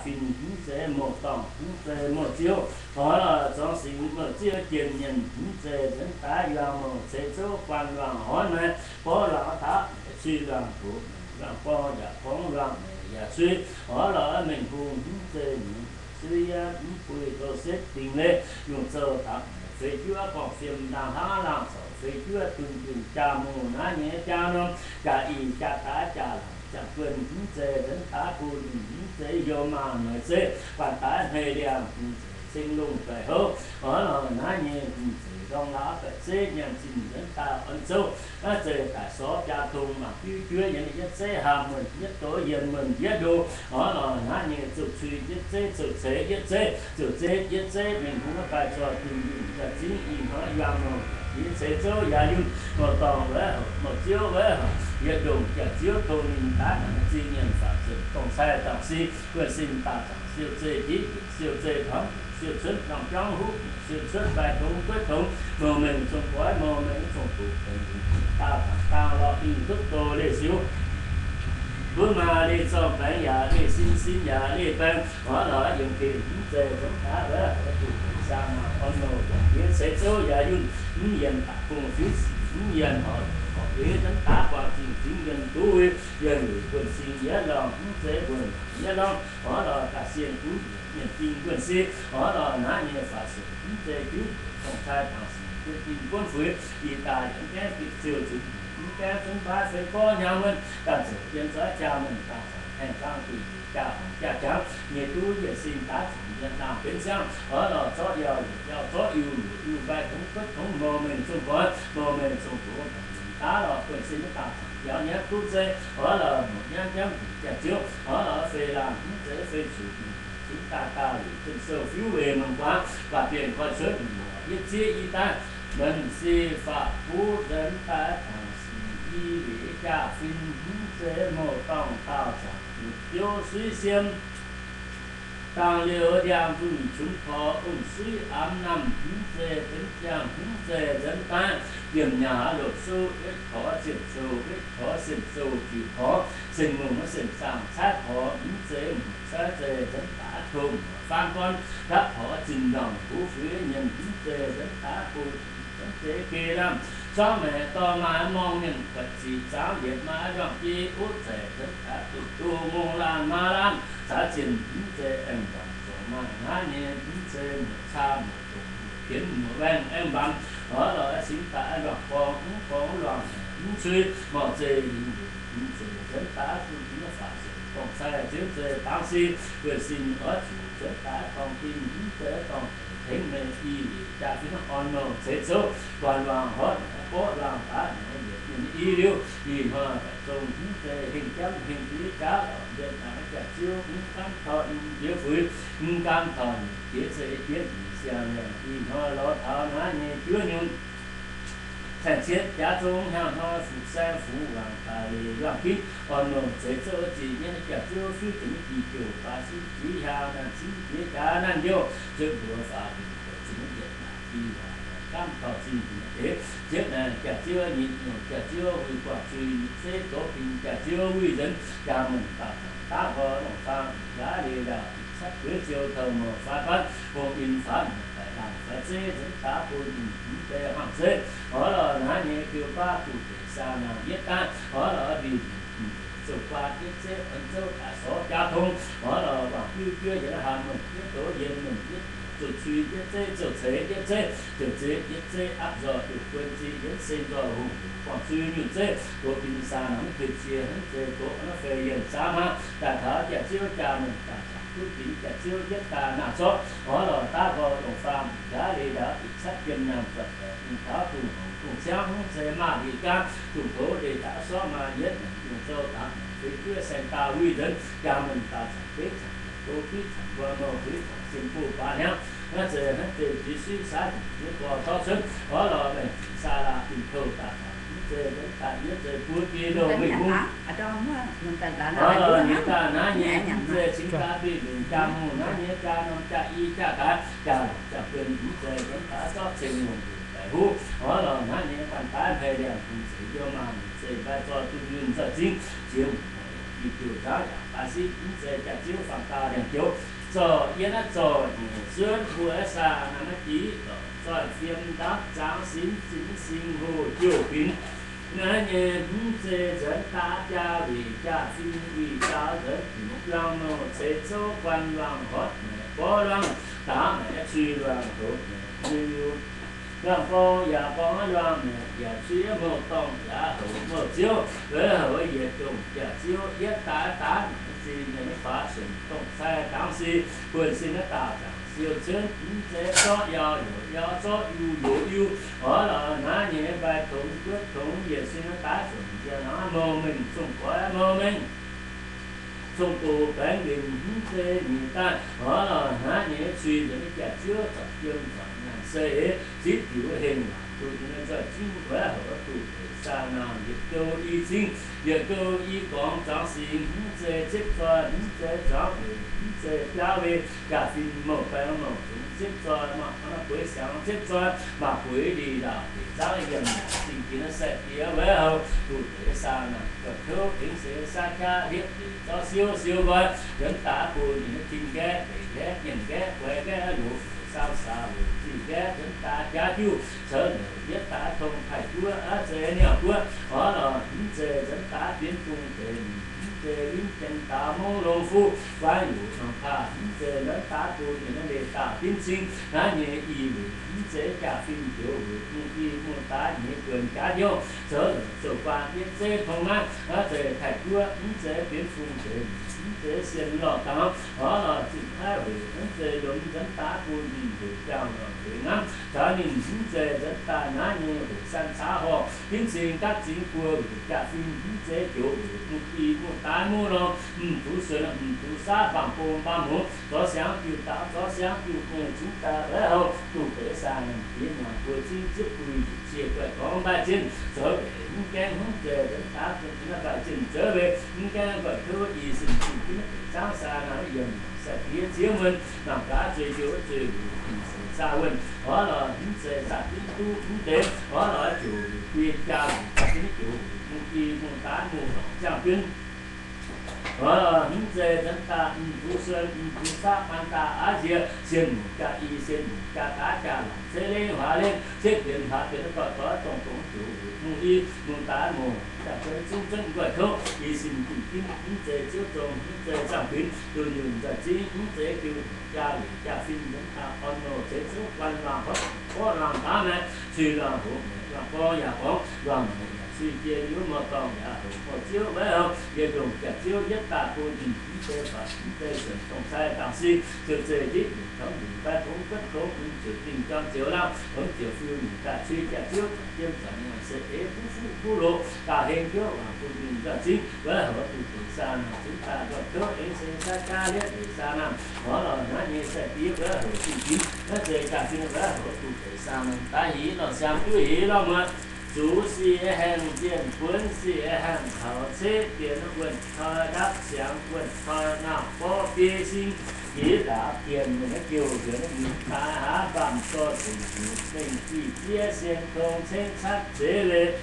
fin, mv zeiz mouc dorngh, mv zeiz mouc ziouv. Oix lorz zorngx singx mouc ziouv jienh mienh, mv zeiz nzuonx daaih yuang mouc ceix zouv guanh luangc horv naaiv, borv luangc taux cui luangc hoc, luangc borng yaac gorngv luangc yaac cui. Oix lorz mengh hungh, mv zeiz mienh suiv yaac mv buih tou setv dingc leiz, yungh zouh dangx feix juov gorngv fiem ndaangh hlaav laangh corc feix juov dunh dunh jaa muoz naaiv nyei jaa norm jaa-ih jaa-daaih jaa-laangc jaa-buonc, mv zeiz nzuonx daaih bun ninh, mv zeiz youh maah noic zeiv guanh daaih hneiv liangh, mv zeiz ceng lungh baeqc houv. Oix lorz naaiv nyei mv zeiz ndorngx laav baeqc zeiv nyaanh zinh nzuonx daaih orn zouv, naaiv zeiz daaih sorv jaa tong mangc biuv juov yiem yietv zeiv haamh muonc yietv doz yienh muonc yietv ndo. Oix lorz naaiv nyei zouv cui yietv zeiv, zouv ceix yietv zeiv, zouv zeiv yietv zeiv, mingh hungh maiv baih zorh dunh dunh jaa-zingv ih hnoi yuang mouc jiex ceix zouv yaac yunh mouc dorngh wuov, mouc ziouv wuov, yietc ndongc jaa-ziouv tong ninh daaih naaic zingh nyienc faatv ziepc dongh cai dangc si, buonv-sin daaih zaangc siou zeiv div, siou zeiv tongx, siou cuotv norm biauv huv, siou cuotv mbaih tongx guotv tongx, mouc mengh zong goiv, mouc mengh zong doqc, daauh zaangc daauh lorh mingh duqv doz leih siou. Mbuo maaih leih zorng baengx yaac leih sin, sin yaac leih baengx. Oix lorz yiem gengh mv zeiz nzuonx daaih wuov, duqv saang maah orn nouh yaac ceix zouv yaac yunh, mv yienh daaih bung fiuv sic, mv yienh horpc horpc eix nzuonx daaih buangh zingh zingh yienh duqv wuic, yienh wuic buonv-sin yietv lorngh, mv zeiz buonv yietv lorngh. Oix lorz daaih sienh duqv yietc mienh ding buonv-sin. Oix lorz naaiv nyei faatv sienx mv zeiz juv dongh cai dangc sic jienv ding buonv fuix. Ih daaih yaac mv gaengh bieqc ziouc zunc, mv gaengh zunv baav fei gorngv hnyangx wuonv, ganh ziouc yiem zuov jaa muonc daaih zaangc haengh zangv duqv jaa-horngc jaa-jangx nyei duqv yietc sin daav zuqc yiem naamh benx siang. Oix lorz zorqv yauh luoqc yauh, zorqv iu luoqc iu, mbaih tongx guotv tongx, mouc mengh zong goiv, mouc mengh zong doz, daav lorh buonv-sin mv daaih zaangc biaux nyanv duqv zeiv. Oix lorz mouc nyanv jangv nduqc jaa-ziouv. Oix lorz fei laanh mv zeiz fei zuqc, cingx daaih daaih luic zunh sou fiuv weic mangc guaax, guaax bienh koi cuotv mbuoqc yietv zieqv i daaih, mbenc si faatv buv nzuonx daaih tangx sic i weic jaa-fin, mv zeiz mouc dorngh daauh zaangc biouv suiv siem. Dangh liuz ndiangx-nzunc qunx porx, ong-suiv amv namh, mv zeiz benx jangh, mv zeiz nzuonx daaih, yiem nyaah loz-souv wetv porx, ziepc zouh wetv porx, semh zouh juic porx, semh mungh semh zaangh caaiv porx, mv zeiz mungh caaiv zeiz nzuonx daaih tov muoc faanv gorn, dapv porx zinh ndorngh huv fuix nyiemc, mv zeiz nzuonx daaih bun mv zeiz geh lamh, zuangv maengc dorh maaih morngh mienh buatc ziqc zaangv yietc maaih njuangc jei uv zeic nzuonx daaih duqv duqv mungh laanh maaih laanh zaax zinh, mv zeiz aengx mbuangc zongc maaih naaiv nyei, mv zeiz muoc caa muoc dongc muoc pienx muoc waengh aengx mbaamz. Oix lorz cingx daaih luangc gorngv mv gorngv luangc mv cui, morc zeiz mv zeiz nzuonx daaih bun mv faatv ziepc gorngv cai ziouv zeiz dangv sin, buonv-sin oix zuqc nzuonx daaih dorngh dinh, mv zeiz dorngh tengx meih i weic jaa-fin orn nouh ceix zouv, guanh luangc horpc naaic borqv luangc baav naaic yietc mienh i liuz, ih hnoi baeqc zong mv zeiz hengh jamv hengh bieiv jaav lorqc, mbienv naaic jaa-ziouv mv gaamv taux ninh jiex fuix, mv gaamv taux ninh jiex ceix jienv ninh siang-liangh. Ih hnoi lorz taux naaiv nyei juov nyunc, caengh cietv jaax zong hnyangx hnoi fuqv saeng fuqv wangc daaih leiz luangh ginv orn nouh ceix zouv zinh nyei jaa-ziouv fiuv jiex nyei jih jouh baac sin jiex hiaang naaic cingv jiex jaax naaiv youh, zuotv mbuox faaux binc buoqc zinh nyei yietc naaic dinh waac naaic gaamv taux zinh deix, ziepv naaic jaa-ziouv nyei nyungc jaa-ziouv wuic guangc zuiz nyei zeiv goux binc jaa-ziouv wuic nzuonx jaa-mengh daaih daav nqoi longc faang nqaav leiz ndaauh cuotv gueix ziouc taux mouc faix fatv, hungh in faix mouc faix laangh faix zeiv nzuonx daav bun ninh mv zeiz hmuangv zeiv. Oix lorz naaiv nyei biouv baav duqv deix saang naang yietv daaih, oix lorz mbic mbic zouv guaav yietv zeiv orn zouv daaih sorv jaax tong, oix lorz wangc biuv juov yietv haamh muonc yietv doz yienh muonc yietv zouv cui yietv zeiv zouv ceix yietv zeiv zouv zeiv yietv zeiv apv nzoih duqv buonv zinh yietv seng nzoih hungh buangh zui nyungc zeiv goux binc saang naang mv tuix cie hnangv zeiz goux naaiv fei yienh zaangv hnangv daaih taux jaa-ziouv jaa-mengh daaih zaangc duqv binc jaa-ziouv yietv daaih naaic zorqv oix lorz daav nqoi longc faam nqaav leiz ndaauv ih catv jiem nyaanh buatc baeqc mingh taux dungz hngongx dungz ciangv hnangv zeiz maaih leiz gaanv dungz goux leiz ndaauv sorv maaih yietv naaic yungh zouv dangx feix juov saeng daauh wuic nzuonx jaa-mengh daaih zaangc beiv zaangc goux biv zaangc nqoi mouh biv zaangc sien buv baav hnyangx. Naaiv zeiz hnangv zeiz jiex suiv saav njiec jiex gorx torv cuotv oix lorz maengc zingc saa laah dinh touh daaih zaangc mv zeiz nzuonx daaih yietv zeiz buov biei loh meih bung. Oix lorz ninh daaih naaiv nyei mv zeiz cingx daaih bieqc mbienc jaa-mungh naaiv nyei jaa norm jaa-i jaa-daaih jaa-longc jaa-buonc mv zeiz nzuonx daaih zorqv ceng longc mbic daic huv. Oix lorz naaiv nyei ganh daaih hmei liangh bungx zeiz youh maah zeiz mbaih zorh dunh yunh nzoih zingv jiex mv diuh nzaangv yaac Aa siqv mv zeiz jaax-ziouv faam daauh ndiangx-joux, zorqv yie naaiv zorqv nyeic zuonv mbuo saah naaiv diqv lorqc, zoih fiem ndaamv zaangv sinx zinh sing hoh jouh binx. Naaiv nyei mv zeiz nzuonx daav jaa weic jaa-fin, weic daaux nzuonx nduangx nouh ceix zouv guanh luangh horpc maengc borv luangh daav maengc cuiv luangh hoc maengc nyei liuz, luangh gorngv yaac gorngv luangh maengc yaac cuiv mouh dorngh yaac hoc mouh ziouv. Weic hoc yietc dongh jaax-ziouv yietv daaih daav naaic zinh nyei mv baac suonc dongh cai dangx sic buonv sin naaiv daaih dangx siou cuotv, mv zeiz zorqv yau youz yau, zorqv iu youz iu. Orv lorqc, naaiv nyei mbaih tongx guotv tongx yietc sin naaiv daaih suonc njiec hnangv mouh mengh, zongh goix mouh mengh, zongh doqc baengx nqemh mv zeiz nyeic daaih. Orv lorqc, naaiv nyei cuiv nzuonx nyei jaax-ziouv zanc jiem zanc nyaanh se eix zipv diuc hengh waac duqv nyei nzoih zingv weic hoc duqv deix saah naaic yietc gouv i zingv, yietc gouv i gorngx zaangc singx, mv zeiz zipv zoih, mv zeiz zaangc weic, mv zeiz biaav weic, jaa-fin mouc baeng mouc zungx zipv zoih, maaih bueix siangx zipv zoih, maaih bueix li ndaauh deix zaangv yiem naaic zingh jiex naaiv sai diex weic hoc duqv deix saah naaic guanh kouv tengx seix saav jaav liepv deix zorqv siouv siou nqoi, nzuonx daaih bun ninh naaiv tin nqaeqv, deix nqaeqv, nyiemc nqaeqv, guaix nqaeqv, loz saau saau, loz zingh nqaeqv, nzuonx daaih jaax diuh caux loz yietv daaih tong taiv guoqv, aa, zeiz niaauh guoqv. Orv lorqc, mv zeiz nzuonx daaih bienx bung deix, mv zeiz wimv jien daaux mouv longx fuqv guaaiv yuqc norm paah, mv zeiz nzuonx daaih bun ninh naaiv leiz daauh dimv cing naaiv nyei i weic, mv zeiz jaa-fin joux weic, mungh i mungh daaih nyei buonc jaax hnyouv zoux longc zoux guaan yietv zeiv tong naaiv, aa, zeiz taiv guoqv, mv zeiz bienx bung deix, mv zeiz sien lorh dangx. Orv lorqc, zinh aiv weic mv zeiz lomh nzuonx daaih bun ninh weic jangx lorh weic ngamv caux ninh, mv zeiz nzuonx daaih naaiv nyei weic san caav horh dimv cing gaatv zingx buo weic jaa-fin, mv zeiz joux weic mungh i mungh daaih mungh lorh, mv duqv suonc mv duqv saav, baamh bung baamh muoz, zorc siangx diuh daaux, zorc siangx diuh mengh zungv daaih weic hoc duqv deix saah naaic diex nyaangc buo zingv zipv bui njiec cie guaih gorngv mbaih zinh zoux weic mv gaengh hmz zeiz nzuonx daaih bun naaiv mbaih zinh zoux weic mv gaengh guanh kouv i sin zinh ginv deix zaangv saah naaic yiem sai diex ziex muonz mangc gaax zueih jouh zueih luc, mv zeiz zaah wuonh. Orv lorqc, mv zeiz zaah ginv duqv mv deix. Orv lorqc, joux weic guin jaa weic jaa ginv joux weic mungh i mungh daaih mungh lorc ziangh ginv. Orv lorqc, mv zeiz nzuonx daaih mv duqv suonc mv duqv saav, baan daaih aav nziex sien muc jaa i, sien muc jaa daav jaa laangc, ceix lengh hlaax lengh, ceix bienx hlaax bienx, doic doix dongh dongh joux weic mungh i mungh daaih mungh jaa cuotv zungv zengv guaih kouv i sin zinh ginv, mv zeiz ziouv zong, mv zeiz zaangh kuinx, dunh yunh nzauh zingv, mv zeiz jiu jaa weic jaa fin nzuonx daaih orn nouh ceix zouv guanh luangh horpc, gorqv luangh daav maengc, cuiv luangh hoc maengc, luangh gorngv yaac gorngv, luangh maengc yaac cuiv jiex liuz, mouh dorngh yaac hoc mouh ziouv weic hoc, yietc ndongc jaax-ziouv yietv daaih bun ninh, mv zeiz faatv, mv zeiz suonc dongh cai dangx sic, ziouc zeiz hitv mbienc tongx mbienc fai tongx guotv tongx, mv ziouc dingh juang ziouc laangh, tongx ziouc fiuv mbienc daaih cuiv jaax-ziouv zanc jiem zanc nyaanh se eix buv fuqv buv loz, daaih heng biouv wangc bun ninh nzauh zingv weic hoc duqv deix saah naaic zunv daaih nzauh kouv aengx se saav jaav liepv deix saah naaic. Orv lorqc, naaiv nyei sai diex weic hoc zingh ginv naaiv zeiz jaa-fin weic hoc duqv deix saah naaic daaih hingx lorh siang duqv hingx lorh muoz. Zuqc siec haengh zienh buonv siec haengh taux ceqv bienx wuonh toi ndapv siangx wuonh toi nauc borv biei sing, jiex ndaapv dienh mienh naaiv jouh nzuonx naaiv nyutc daaih haav mbaamh zorh zengc nyutc mengh dieh ziev sien tong cengv catv zeix leiz.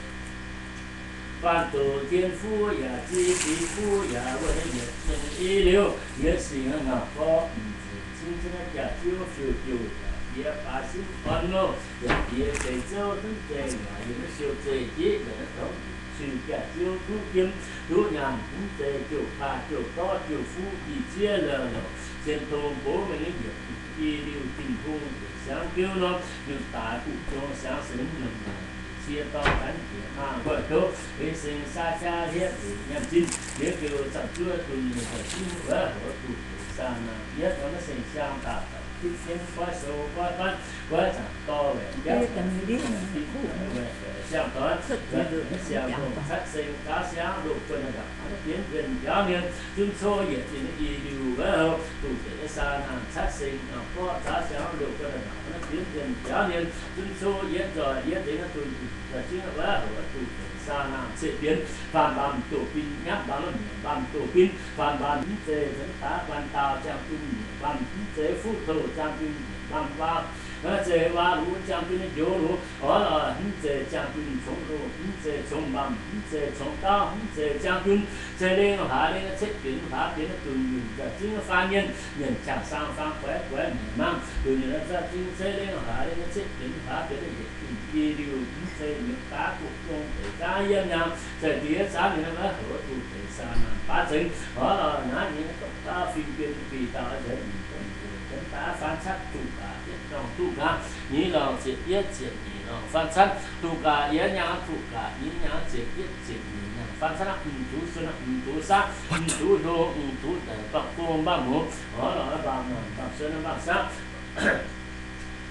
Faanh doqc tien fuqv yaac ziex fingx fuqv yaac wuonh naaiv yietc mienh i liuz, yietc singx ngauh gorqv mv zeiz cingv jienv naaiv jaax-ziouv fiuv jouh yaac jiex baaix simv orn nouh, yaac jiex zeix zouv zunv zeiz yaac yiem naaiv siou zeiz jieqv yaac naaiv tongx suiv jaax-ziouv duqv jiem duqv nyaanh, mv zeiz jouh paah jouh gorqv jouh fuqv i ziev lorh lorqc, cien tong bov mengh naaiv yietc i liuz Tin-Hungh weic siangx biouv norm nyutc daaix guv zong siangx sengx longc naaic cie dorng ganh jiex maah guoqv kouv, weic sengx saav jaav hietv weic nyaanh zinh, yie jiu zanc zuov dunh nyei daaih zingv weic hoc duqv deix saah naaic yietv norm naaiv sengx siang daaih daaih zipv jienv goiv sou goiv banv, goiv zaangc dorh waeqc biauv, waeqc siang-doix, waeqc siang-dongh catv seng gaav siangv loz-guonh ndaangc naaiv bienv yienh mbiauz mienh, zunv cov yietc zinh i liuz weic hoc duqv deix saah naaic catv seng ngauh gorqv zaax siangv loz-guonh ndaangc naaiv bienv yienh mbiauz mienh, zunv cov yietv nzoih yietv deix naaiv dunh daaih zingv weic hoc duqv deix saah naaic ceqv bienx faam mbaamh doqc bin, nyapv mbaamh mienh mbaamh doqc bin, faam mbaamh mv zeiz nzuonx daav guanh daauh ziangh dunh mienh mbaamh, mv zeiz fuqv touh ziangh dunh mienh mbaamh waac. Mv zeiz waac-luc jangx jienv njoux luc, orv lorh, mv zeiz jangx jienv congx loh, mv zeiz congx mbamv, mv zeiz congx dauh, mv zeiz jangx jienv zeiz lengh hlaax lengh ceqv bienx hlaax bienx dunh yunh za'gengh faan mienh, mienh qangx saang faan guaix guaix mienh mangc dunh yunh za'gengh zeiz lengh hlaax lengh ceqv bienx hlaax bienx yietc dunh i liuh, mv zeiz mi'aqv daav gu'jong deix zangv yiem yangh, za'gengh zangv mienh maiv hoc duqv deix saah naaic baav zengx. Orv lorh, naaiv nyei dongh daav fingx bienx bih dauh nzengc, nzengc daav faan catv duqv gaax yietc dorngh duqv gaax nyeic lorngh ziepc yietv ziepc nyeic lorngh faan catv duqv gaax yietc nyaanh duqv gaax nyeic nyaanh ziepc yietv ziepc nyeic nyaanh faan catv, mv duqv sun, mv duqv saqv, mv duqv hlo, mv duqv daic, bangc gong bangc muoz, orv lorh, bangc naanc bangc sun bangc saqv,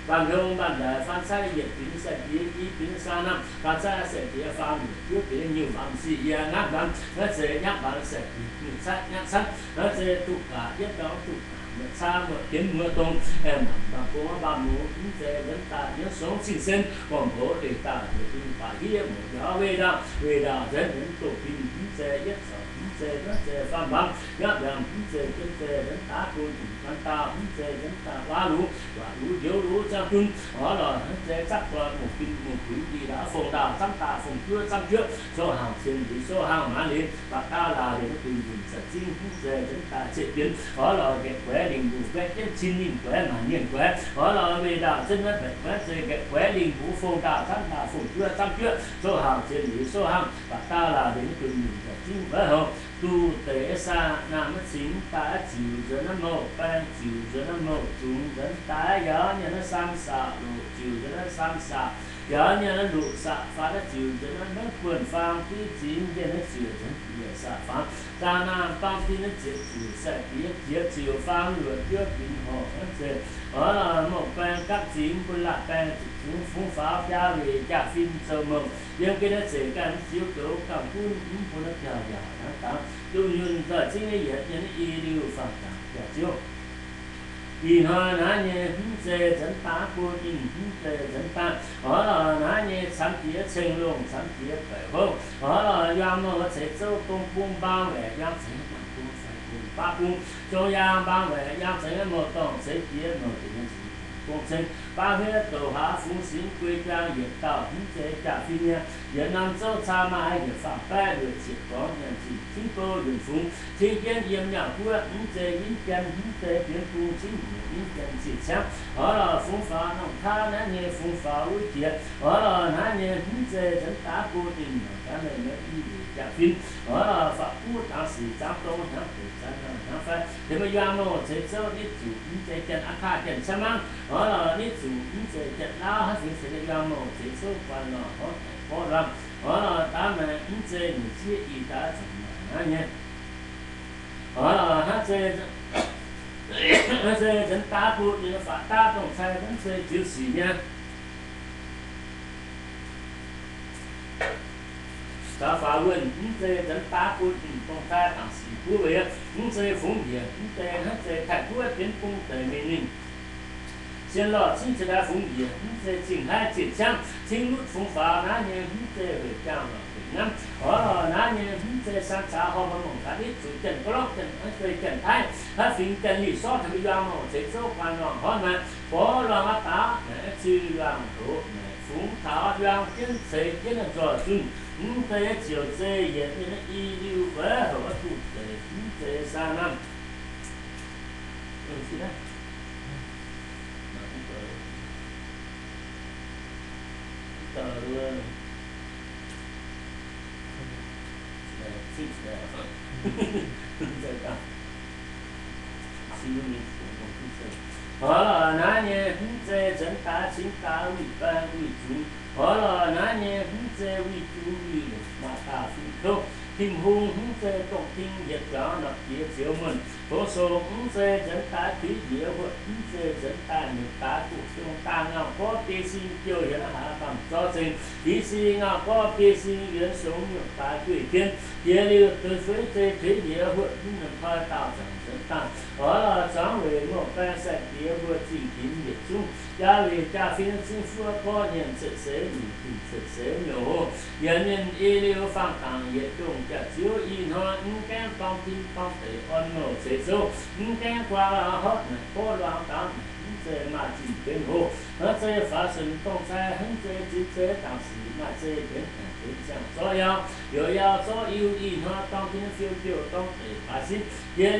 bangc hlo bangc daic, faan catv yietc binc sai-diex, i binc saah naamh, faan catv sai-diex faam, juov binc nyungc faam sic yie ngamv ngamv, maiv zeiz ngamv faam sai-diex nyungc catv ngamv catv, maiv zeiz duqv gaax yietc dorngh duqv gaax muoz caa muoz bienx muoz dongh, aengx mangc bangc gong bangc muoz, mv zeiz nzuonx daaih nyiemv songx cing sen, gorngv mbuox leiz daaih mbuox ding baac hiev muoz njaaux weih ndaauh, weih ndaauh nzuonx nyiemv doqc bin, mv zeiz yietv corc, mv zeiz maiv zeiz faam mbaamv, ngamv mbiaangx, mv zeiz jienv zeiz nzuonx daav bun, mv zeiz nzuonx daaih, mv zeiz nzuonx daaih waac-luc, waac-luc njoux luc jangx jienv, orv lorh, mv zeiz zapv doic mungh bin mungh kuinx, i ndaauv fong ndaauh, zamv daaih fong juov, zamv juov, sou hangh cien liuz, sou hangh maanz liuz, baac daav laanh liuz, maiv dunh yunh za'gengh, mv zeiz nzuonx daaih ceqv bienx, orv lorh, nqaeqv guaix lingh mbuo guaix jienv cin ninh guaix, maanc mienh guaix, orv lorh, weih ndaauh zunv maiv baeqc guaix, zeiz nqaeqv guaix lingh mbuo fong ndaauh, zamv daaih fong juov, zamv juov, sou hangh cien liuz, sou hangh, baac daav laanh liuz, maiv dunh yunh za'gengh, maiv hoc duqv deix saah naamh, maiv cingx daaih ziux nzuonx naaiv mouh baeng, ziux nzuonx naaiv mouh zungx, nzuonx daaih yaac mienh naaiv saam saqc loqc, ziux nzuonx naaiv saam saqc, yaac mienh naaiv loqc saqc faanv, ziux nzuonx naaiv maiv buonv faang div zingx mienh naaiv ziux nzuonx bieqc saqc faanv, zaah naamh dorng tin naaiv ziepc zuqc sai-diex jiex ziux faam luoqc juov binc horc naaiv zeiz, orv lorh, mouh baeng gapv zingx bun laatc baeng zuqc zungx fungx faaux jaa weic jaa-fin zoux mouh yiem ga'naaiv zeic ganh ziux goux ganh gunv mv bun naaiv biauv yaac hnangv dangx duqv nyunc doic zingv naaiv yietc nyei naaiv i liuh faanh dangx jaax-ziouv. Ih hnoi naaiv nyei mv zeiz nzuonx daaih bun ninh, mv zeiz nzuonx daaih, orv lorh, naaiv nyei camv jiex ceng-longh, camv jiex baeqc houv, orv lorh, yuang mouh ceix zouv dong bung mbaang waeqc, yuang ceix dangh bung fai bung baav bung, zong yaang mbaang waeqc, yaang ceix mouh dorngh ceix jiex mouh deix nyei gong ceng, baav huiv douc haaix fungx sinx guei jaang yietc dauh, mv zeiz jaa-fin nyei, yietc norm zouv caa maaih yietc faam-baeqv lueic ziepc gorngv nyanc zinh cingv bou yuonc fungx cingv jienv yiem nyauv guoqv, mv zeiz yinv jien, mv zeiz bienx bung cingv nyeic yinv jien zinh ciangv, orv lorh, fungx faaux norm taav naaiv nyei fungx faaux wuov jiex, orv lorh, naaiv nyei mv zeiz nzuonx daaih bun ninh mangc gaax meih mbuo i weic jaa-fin, orv lorh, faaux buv dangx sic zaangv dong hnyangx deic zanv hnangv fai, tengx meih yuang mouh ceix zouv nitv zuqc mv zeiz janx aqv, kaav janx ciangv mangv, orv lorh, nitv zuqc mv zeiz janx lauv hnangv fingx ceix nyei yuang mouh ceix zouv guanh lorh horv naaic borqv luangh, orv lorh, daav maengc mv zeiz nyeic zieqv ih daaih zuqc maaic hnangv nyei. Orv lorh, hnangv zeiz, hnangv zeiz nzuonx daaih bun ninh faaux daav dongh cai hnangv zeiz ziux sic nyei. Caux faaux wuonh mv zeiz nzuonx daaih bun ninh dongh cai dangc sic buov weic, mv zeiz fungx njiec, mv zeiz hnangv zeiz taaih buov bienx bung deix mingh ninh. Sien lorh cingv ceix daaih fungx njiec, mv zeiz cingh haiv zinh ciangv cingv lutv fungx faaux naaiv nyei, mv zeiz weic jaangh lorqc weic ngamv. Orv lorh, naaiv nyei mv zeiz san caux horh mbuo mangc gaax nitv zuqc janx-gorlorqv, janx-hnangv zeiz janx-taiv, hnangv fingx janx-lih sortv taux mbuo yuang mouh ceix zouv guanh lorngh horv naaic, borqv luangh aqv daaih naaic, zinh luangh ndoqv naaic, fungx taux yuang jienv ceix jienv nzoih zunh, mv zeiz ziouc zeiz yietc nyei naaiv i liuh gueix houc duqv deix, mv zeiz saah naamh. Orv lorh, naaiv nyei mv zeiz nzuonx daaih cingx daaih wuic baeng wuic zungx. Orv lorh, naaiv nyei mv zeiz wuic jungx wuic longc maaih daaih fingx kouv. Tin-Hungh mv zeiz dongh tin yietc juangc nor jiex zioux muonh. Tov sou mv zeiz nzuonx daaih tuix njiec huotv, mv zeiz nzuonx daaih mi'aqv daaih duqv dongh daaih ngauh gorngv biei sin jouh hienx haaix baamh zorv zengx. Hiv sin ngauh gorngv biei sin yuonx songx nyungc daaih gueiv jienv. Jiex liuz deix fu'jueiv zeiz tuix njiec huotv, mv nzuonx toi daauh zaangc nzuonx daaih. Orv lorh, zuangx weic mouh baeng sai-diex mbuo zingh dinx yietc zungv. Jaa weic jaa-fin zingv fuov gorqv nyiemc cetv seix nyungc, dingc cetv seix nyungc oc. Yietc mienh ei liuz faang dangc yietc dongh jaax-ziouv. Ih hnoi mv gaengh dorng tin dorng deic orn nouh ceix zouv, mv gaengh guaa horpc naaic borqv luangh dangx naaic, mv maaih zinh benx hoc. Hnangv zeiv faaux suonc dongh sai, hnangv zeiv zipv zeiv dangc sic, maaih zeiv benx haic benx ziangh zorqv yau, youz yau zorqv iu, ih hnoi dorng jienv fiou biouv dorng deic baaix sin, jiex